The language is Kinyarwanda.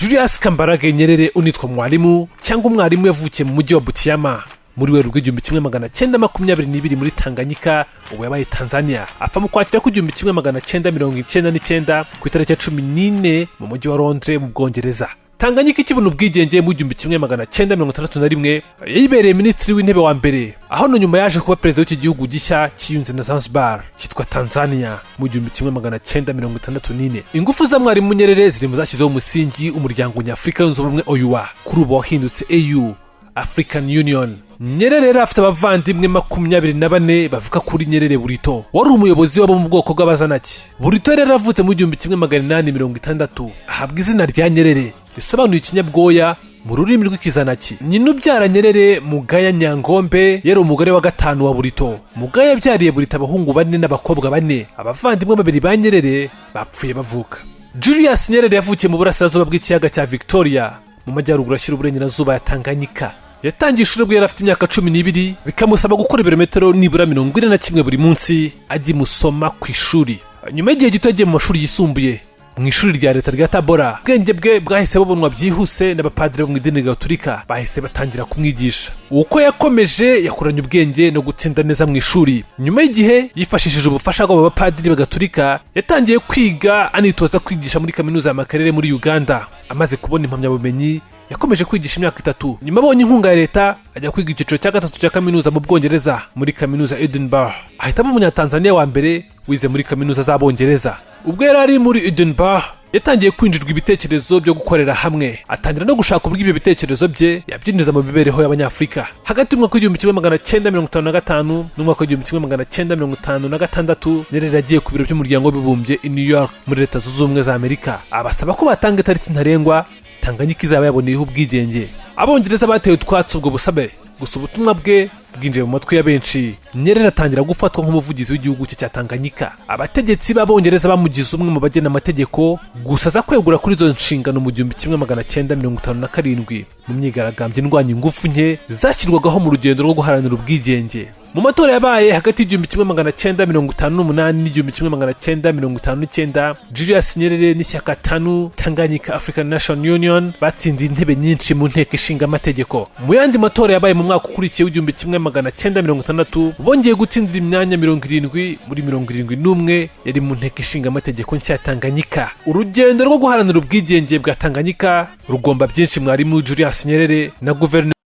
Julius Kambarage Nyerere, unitwa Mwalimu cyangwa Umwarimu, yavukiye mu mujyi wa Butiama muri Werurwe 1922 muri Tanganyika, ubu yabaye Tanzania. Apfa mu Kwakira ku 1999 ku itariki ya 14 mu mujyi wa Londres mu Bwongereza. Tanganyika ikibona ubwigenge mu 1961, yayibereye minisitiri w'intebe wa mbere, aho na nyuma yaje kuba perezida w'iki gihugu gishya cyiyunze na Zanzibar cyitwa Tanzania mu 1964. Ingufu za Mwarimu Nyerere ziri mu zashyizeho umusingi umuryango nyafurika yunze ubumwe, OUA, kuri ubu wahindutse AU, African Union. Nyerere yari afite abavandimwe 24 bavuka kuri Nyerere Burito, wari umuyobozi wabo mu bwoko bw'Abazanaki. Burito yari yaravutse mu 1860, ahabwa izina rya Nyerere risobanuye ikinyabwoya mu rurimi rw'Ikizanaki. Nyina ubyara Nyerere, Mugaya Nyangombe, yari umugore wa gatanu wa Burito. Mugaya yabyariye Burito abahungu bane n'abakobwa bane. Abavandimwe babiri ba Nyerere bapfuye bavuka. Julius Nyerere yavukiye mu burasirazuba bw'ikiyaga cya Victoria, mu majyaruguru ashyira uburengerazuba ya Tanganyika. Yatangiye ishuri ubwo yari afite imyaka 12, bikamusaba gukora ibirometero nibura 41 buri munsi ajya imusoma ku ishuri. Nyuma y'igihe gito yagiye mu mashuri yisumbuye mu ishuri rya leta rya Tabora. Ubwenge bwe bwahise bubonwa byihuse n'abapadiri bo mu idini Gatolika, bahise batangira kumwigisha. Uko yakomeje yakuranye ubwenge no gutsinda neza mu ishuri. Nyuma y'igihe, yifashishije ubufasha bw'abo bapadiri bagatolika, yatangiye kwiga anitoza kwigisha muri Kaminuza ya Makerere muri Uganda. Amaze kubona impamyabumenyi, yakomeje kwigisha imyaka 3. Nyuma abonye inkunga ya leta, ajya kwiga icyiciro cya gatatu cya kaminuza mu Bwongereza muri Kaminuza Edinburgh, ahitamo Umunyatanzaniya wa mbere wize muri kaminuza z'Abongereza. Ubwo yari ari muri Edinburgh, yatangiye kwinjirwa ibitekerezo byo gukorera hamwe, atangira no gushaka uburyo ibyo bitekerezo bye yabyinjiza mu mibereho y'Abanyafurika. Hagati y'umwaka w'1955 n'umwaka w'1956, Nyerere yagiye ku biro by'Umuryango w'Abibumbye i New York muri Leta Zunze Ubumwe za Amerika, abasaba ko batanga itariki ntarengwa Tanganyika izaba yaboneyeho ubwigenge. Abongereza batewe utwatsi ubwo busabe, gusa ubutumwa bwe bwinjiye mu matwi ya benshi. Nyerere atangira gufatwa nk'umuvugizi w'igihugu cye cya Tanganyika. Abategetsi b'Abongereza bamugize umwe mu bagena amategeko, gusa aza kwegura kuri izo nshingano mu 1957 mu myigaragambyo indwanya ingufu nke zashyirwagaho mu rugendo rwo guharanira ubwigenge. Mu matora yabaye hagati y'1958 n'1959, Julius Nyerere n'ishyaka TANU, Tanganyika African National Union, batsindiye intebe nyinshi mu Nteko Ishinga Amategeko. Mu yandi matora yabaye mu mwaka ukurikiye w'1960, bongeye gutsindira imyanya 70 muri 71 yari mu Nteko Ishinga Amategeko nshya ya Tanganyika. Urugendo rwo guharanira ubwigenge bwa Tanganyika rugomba byinshi Mwarimu Julius Nyerere na guverinoma.